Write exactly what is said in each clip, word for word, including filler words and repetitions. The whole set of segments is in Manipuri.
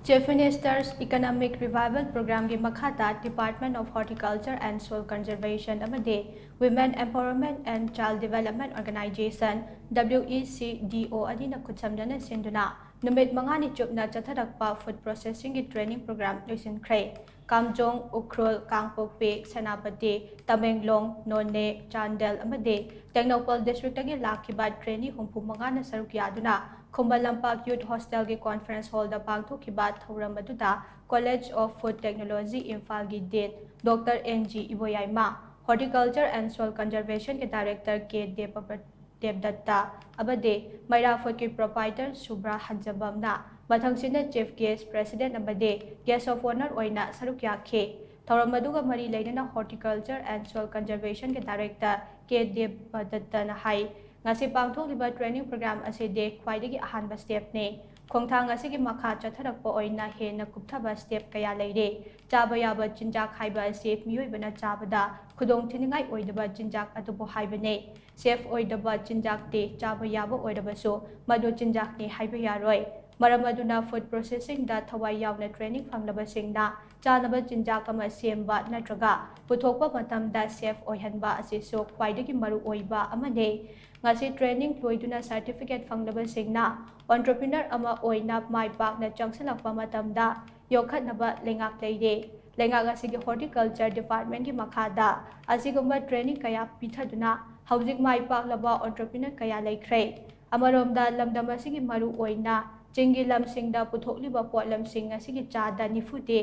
Chief Minister's Economic Revival Programmeꯒꯤ ꯃꯈꯥꯗ Department of Horticulture and Soil Conservation ꯑꯃꯗꯤ Women Empowerment and Child Development Organization, W E C D O, ꯑꯅꯤꯅ ꯈꯨꯠꯁꯝꯅꯅ ꯁꯤꯟꯗꯨꯅ ꯅꯨꯃꯤꯠ ꯃꯉꯥꯅꯤ ꯆꯨꯞꯅ ꯆꯠꯊꯔꯛꯄ food processingꯒꯤ training program ꯂꯣꯏꯁꯤꯟꯈ꯭ꯔꯦ꯫ ꯀꯥꯝꯖꯣꯡ, ꯎꯈ꯭ꯔꯨꯜ, ꯀꯥꯡꯄꯣꯛꯄꯤ, ꯁꯦꯅꯥꯄꯇꯤ, ꯇꯃꯦꯡꯂꯣꯡ, ꯅꯣꯅꯦ, ꯆꯥꯟꯗꯦꯜ ꯑꯃꯗꯤ ꯇꯦꯡꯅꯧꯄꯜ districtꯇꯒꯤ ꯂꯥꯛꯈꯤꯕ trainee ꯍꯨꯝꯐꯨ ꯃꯉꯥꯅ ꯁꯔꯨꯛ ꯌꯥꯗꯨꯅ ꯈꯨꯃꯟ ꯂꯝꯄꯥꯛ Youth Hostelꯒꯤ conference hallꯗ ꯄꯥꯡꯊꯣꯛꯈꯤꯕ ꯊꯧꯔꯝ ꯑꯗꯨꯗ College of Food Technology ꯏꯝꯐꯥꯜꯒꯤ Dean Doctor N G Iboyaima, Horticulture and Soil Conservationꯒꯤ Director K ꯗꯦꯕ-, ꯗꯦꯕꯗꯠꯇ ꯑꯃꯗꯤ ꯃꯩꯔꯥ Foodꯀꯤ proprietor ꯁꯨꯕ꯭ꯔꯥ ꯍꯟꯖꯕꯝꯅ ꯃꯊꯪꯁꯤꯠꯅ chief guest, president ꯑꯃꯗꯤ guest of honour ꯑꯣꯏꯅ ꯁꯔꯨꯛ ꯌꯥꯈꯤ꯫ ꯊꯧꯔꯝ ꯑꯗꯨꯒ ꯃꯔꯤ ꯂꯩꯅꯅ Horticulture and Soil Conservationꯒꯤ Director K ꯗꯦꯕꯗꯠꯇꯅ ꯍꯥꯏ, ꯉꯁꯤ ꯄꯥꯡꯊꯣꯛꯂꯤꯕ training program ꯑꯁꯤꯗꯤ ꯈ꯭ꯋꯥꯏꯗꯒꯤ ꯑꯍꯥꯟꯕ stepꯅꯤ꯫ ꯈꯣꯡꯊꯥꯡ ꯑꯁꯤꯒꯤ ꯃꯈꯥ ꯆꯠꯊꯔꯛꯄ ꯑꯣꯏꯅ ꯍꯦꯟꯅ ꯀꯨꯞꯊꯕ step ꯀꯌꯥ ꯂꯩꯔꯤ꯫ ꯆꯥꯕ ꯌꯥꯕ ꯆꯤꯟꯖꯥꯛ ꯍꯥꯏꯕ ꯑꯁꯤ ꯃꯤꯑꯣꯏꯕꯅ ꯆꯥꯕꯗ ꯈꯨꯗꯣꯡ ꯊꯤꯅꯤꯡꯉꯥꯏ ꯑꯣꯏꯗꯕ ꯆꯤꯟꯖꯥꯛ ꯑꯗꯨꯕꯨ ꯍꯥꯏꯕꯅꯤ꯫ Safe ꯑꯣꯏꯗꯕ ꯆꯤꯟꯖꯥꯛꯇꯤ ꯆꯥꯕ ꯌꯥꯕ ꯑꯣꯏꯔꯕꯁꯨ ꯃꯗꯨ ꯆꯤꯟꯖꯥꯛꯅꯤ ꯍꯥꯏꯕ ꯌꯥꯔꯣꯏ꯫ ꯃꯔꯝ ꯑꯗꯨꯅ food processingꯗ ꯊꯋꯥꯏ ꯌꯥꯎꯅ training ꯐꯪꯂꯕꯁꯤꯡꯅ ꯆꯥꯅꯕ ꯆꯤꯟꯖꯥꯛ ꯑꯃ ꯁꯦꯝꯕ ꯅꯠꯇ꯭ꯔꯒ ꯄꯨꯊꯣꯛꯄ ꯃꯇꯝꯗ safe ꯑꯣꯏꯍꯟꯕ ꯑꯁꯤꯁꯨ ꯈ꯭ꯋꯥꯏꯗꯒꯤ ꯃꯔꯨ ꯑꯣꯏꯕ ꯑꯃꯅꯤ꯫ ꯉꯁꯤ training ꯂꯣꯏꯗꯨꯅ certificate ꯐꯪꯂꯕꯁꯤꯡꯅ entrepreneur ꯑꯃ ꯑꯣꯏꯅ ꯃꯥꯏ ꯄꯥꯛꯅ ꯆꯪꯁꯤꯜꯂꯛꯄ ꯃꯇꯝꯗ ꯌꯣꯛꯈꯠꯅꯕ ꯂꯩꯉꯥꯛ ꯂꯩꯔꯦ꯫ ꯂꯩꯉꯥꯛ ꯑꯁꯤꯒꯤ Horticulture Departmentꯀꯤ ꯃꯈꯥꯗ ꯑꯁꯤꯒꯨꯝꯕ training ꯀꯌꯥ ꯄꯤꯊꯗꯨꯅ ꯍꯧꯖꯤꯛ ꯃꯥꯏ ꯄꯥꯛꯂꯕ entrepreneur ꯀꯌꯥ ꯂꯩꯈ꯭ꯔꯦ꯫ ꯑꯃꯔꯣꯝꯗ ꯂꯝꯗꯝ ꯑꯁꯤꯒꯤ ꯃꯔꯨ ꯑꯣꯏꯅ ꯆꯤꯡꯒꯤ ꯂꯝꯁꯤꯡꯗ ꯄꯨꯊꯣꯛꯂꯤꯕ ꯄꯣꯠꯂꯝꯁꯤꯡ ꯑꯁꯤꯒꯤ ꯆꯥꯗ ꯅꯤꯐꯨꯗꯤ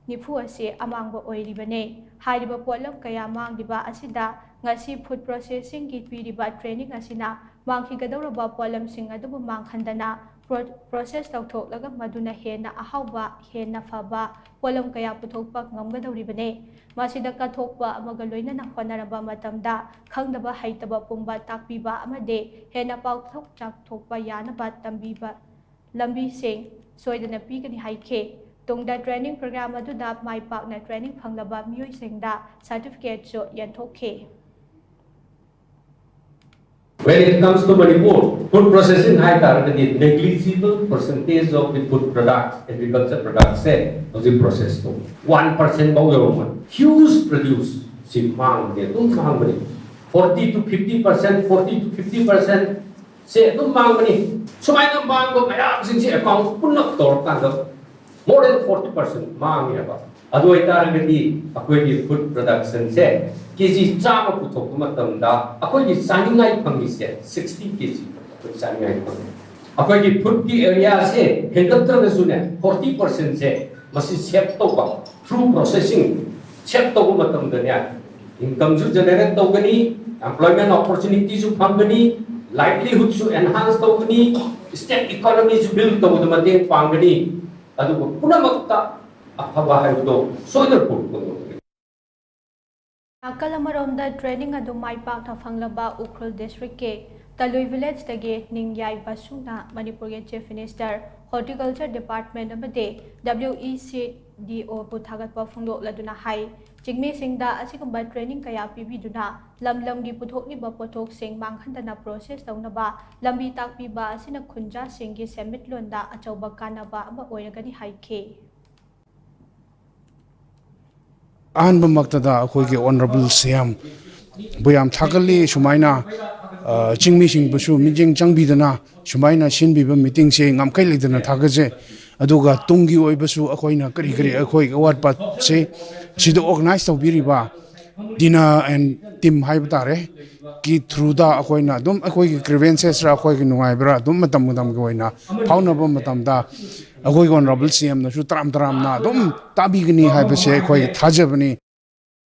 ꯅꯤꯐꯨ ꯑꯁꯤ ꯑꯃꯥꯡꯕ ꯑꯣꯏꯔꯤꯕꯅꯤ꯫ ꯍꯥꯏꯔꯤꯕ ꯄꯣꯠꯂꯝ ꯀꯌꯥ ꯃꯥꯡꯂꯤꯕ ꯑꯁꯤꯗ ꯉꯁꯤ food processingꯒꯤ ꯄꯤꯔꯤꯕ training ꯑꯁꯤꯅ ꯃꯥꯡꯈꯤꯒꯗꯧꯔꯕ ꯄꯣꯠꯂꯝꯁꯤꯡ ꯑꯗꯨꯕꯨ ꯃꯥꯡꯍꯟꯗꯅ pro-, process ꯇꯧꯊꯣꯛꯂꯒ ꯃꯗꯨꯅ ꯍꯦꯟꯅ ꯑꯍꯥꯎꯕ, ꯍꯦꯟꯅ ꯐꯕ ꯄꯣꯠꯂꯝ ꯀꯌꯥ ꯄꯨꯊꯣꯛꯄ ꯉꯝꯒꯗꯧꯔꯤꯕꯅꯤ꯫ ꯃꯁꯤꯗ ꯀꯠꯊꯣꯛꯄ ꯑꯃꯒ ꯂꯣꯏꯅꯅ ꯍꯣꯠꯅꯔꯕ ꯃꯇꯝꯗ ꯈꯪꯗꯕ ꯍꯩꯇꯕ ꯄꯨꯝꯕ ꯇꯥꯛꯄꯤꯕ ꯑꯃꯗꯤ ꯍꯦꯟꯅ ꯄꯥꯛꯊꯣꯛ ꯆꯥꯎꯊꯣꯛꯄ ꯌꯥꯅꯕ ꯇꯝꯕꯤꯕ ꯂꯝꯕꯤꯁꯤꯡ ꯁꯣꯏꯗꯅ ꯄꯤꯒꯅꯤ ꯍꯥꯏꯈꯤ꯫ ꯇꯨꯡꯗ training program ꯑꯗꯨꯗ ꯃꯥꯏ ꯄꯥꯛꯅ training ꯐꯪꯂꯕ ꯃꯤꯑꯣꯏꯁꯤꯡꯗ certificateꯁꯨ ꯌꯦꯟꯊꯣꯛꯈꯤ꯫ When it comes to Manipur, Food processing ꯍꯥꯏ ꯇꯥꯔꯒꯗꯤ negligible percentage of the food products, agriculture products ꯁꯦ ꯍꯧꯖꯤꯛ process ꯇꯧ, one percent ꯐꯥꯎ ꯌꯧꯔꯝꯃꯣꯏ꯫ Huge produce ꯁꯤ ꯃꯥꯡꯗꯦ, ꯑꯗꯨꯝ ꯃꯥꯡꯕꯅꯤ꯫ Forty to fifty percent, forty to fifty percent ꯁꯦ ꯑꯗꯨꯝ ꯃꯥꯡꯕꯅꯤ꯫ ꯁꯨꯃꯥꯏꯅ ꯃꯥꯡꯕ ꯃꯌꯥꯝꯁꯤꯡꯁꯤ account ꯄꯨꯟꯅ ꯇꯧꯔꯀꯥꯟꯗ more than forty percent ꯃꯥꯡꯉꯦꯕ꯫ ꯑꯗꯨ ꯑꯣꯏꯇꯥꯔꯒꯗꯤ ꯑꯩꯈꯣꯏꯒꯤ food production ꯁꯦ ꯀꯦ ꯖꯤ ꯆꯥꯝꯃ ꯄꯨꯊꯣꯛꯄ ꯃꯇꯝꯗ ꯑꯩꯈꯣꯏꯒꯤ ꯆꯥꯅꯤꯡꯉꯥꯏ ꯐꯪꯉꯤꯁꯦ sixty ꯀꯦ ꯖꯤ ꯑꯩꯈꯣꯏ ꯆꯥꯅꯤꯡꯉꯥꯏ ꯐꯪꯉꯤ꯫ ꯑꯩꯈꯣꯏꯒꯤ food ꯀꯤ area ꯁꯦ ꯍꯦꯟꯒꯠꯇ꯭ꯔꯒꯁꯨꯅꯦ, forty percent ꯁꯦ ꯃꯁꯤ save ꯇꯧꯕ, through processing save ꯇꯧꯕ ꯃꯇꯝꯗꯅꯦ, income ꯁꯨ generate ꯇꯧꯒꯅꯤ, employment opportunity ꯁꯨ ꯐꯪꯒꯅꯤ, livelihood ꯁꯨ enhance ꯇꯧꯒꯅꯤ, state economy ꯁꯨ build ꯇꯧꯕꯗ ꯃꯇꯦꯡ ꯄꯥꯡꯒꯅꯤ꯫ ꯑꯗꯨꯒ ꯄꯨꯝꯅꯃꯛꯇ ꯑꯐꯕ ꯍꯥꯏꯕꯗꯣ ꯁꯣꯏꯗꯅ ꯄꯨꯔꯛꯄ ꯉꯝꯒꯅꯤ꯫ ꯅꯥꯀꯜ ꯑꯃꯔꯣꯝꯗ training ꯑꯗꯨ ꯃꯥꯏ ꯄꯥꯛꯅ ꯐꯪꯂꯕ ꯎꯈ꯭ꯔꯨꯜ district ꯀꯤ ꯇꯂꯨꯏ village ꯇꯒꯤ ꯅꯤꯡꯌꯥꯏ ꯕꯁꯨꯅ ꯃꯅꯤꯄꯨꯔꯒꯤ Chief Minister, Horticulture Department ꯑꯃꯗꯤ W E C D O ꯕꯨ ꯊꯥꯒꯠꯄ ꯐꯣꯡꯗꯣꯛꯂꯗꯨꯅ ꯍꯥꯏ, ꯆꯤꯡꯃꯤꯁꯤꯡꯗ ꯑꯁꯤꯒꯨꯝꯕ training ꯀꯌꯥ ꯄꯤꯕꯤꯗꯨꯅ ꯂꯝ ꯂꯝꯒꯤ ꯄꯨꯊꯣꯛꯂꯤꯕ ꯄꯣꯠꯊꯣꯛꯁꯤꯡ ꯃꯥꯡꯍꯟꯗꯅ process ꯇꯧꯅꯕ ꯂꯝꯕꯤ ꯇꯥꯛꯄꯤꯕ ꯑꯁꯤꯅ ꯈꯨꯟꯖꯥꯁꯤꯡꯒꯤ ꯁꯦꯟꯃꯤꯠꯂꯣꯟꯗ ꯑꯆꯧꯕ ꯀꯥꯟꯅꯕ ꯑꯃ ꯑꯣꯏꯔꯒꯅꯤ ꯍꯥꯏꯈꯤ꯫ ꯑꯍꯥꯟꯕꯃꯛꯇꯗ ꯑꯩꯈꯣꯏꯒꯤ Honourable C M ꯕꯨ ꯌꯥꯝ ꯊꯥꯒꯠꯂꯤ꯫ ꯁꯨꯃꯥꯏꯅ ꯆꯤꯡꯃꯤꯁꯤꯡꯕꯨꯁꯨ ꯃꯤꯠꯌꯦꯡ ꯆꯪꯕꯤꯗꯅ ꯁꯨꯃꯥꯏꯅ ꯁꯤꯟꯕꯤꯕ meeting ꯁꯦ ꯉꯝꯈꯩ ꯂꯩꯇꯅ ꯊꯥꯒꯠꯆꯩ꯫ ꯑꯗꯨꯒ ꯇꯨꯡꯒꯤ ꯑꯣꯏꯕꯁꯨ ꯑꯩꯈꯣꯏꯅ ꯀꯔꯤ ꯀꯔꯤ ꯑꯩꯈꯣꯏ ꯑꯋꯥꯠꯄꯁꯦ ꯁꯤꯗ organise ꯇꯧꯕꯤꯔꯤꯕ Dina and team ꯍꯥꯏꯕ ꯇꯥꯔꯦ ꯀꯤ through ꯗ ꯑꯩꯈꯣꯏꯅ ꯑꯗꯨꯝ ꯑꯩꯈꯣꯏꯒꯤ grievances ꯔ ꯑꯩꯈꯣꯏꯒꯤ ꯅꯨꯡꯉꯥꯏꯕ꯭ꯔꯥ ꯑꯗꯨꯝ ꯃꯇꯝ ꯃꯇꯝꯒꯤ ꯑꯣꯏꯅ ꯐꯥꯎꯅꯕ ꯃꯇꯝꯗ ꯑꯩꯈꯣꯏꯒꯤ Honourable C M ꯅꯁꯨ ꯇꯔꯥꯝ ꯇꯔꯥꯝꯅ ꯑꯗꯨꯝ ꯇꯥꯕꯤꯒꯅꯤ ꯍꯥꯏꯕꯁꯦ ꯑꯩꯈꯣꯏꯒꯤ ꯊꯥꯖꯕꯅꯤ꯫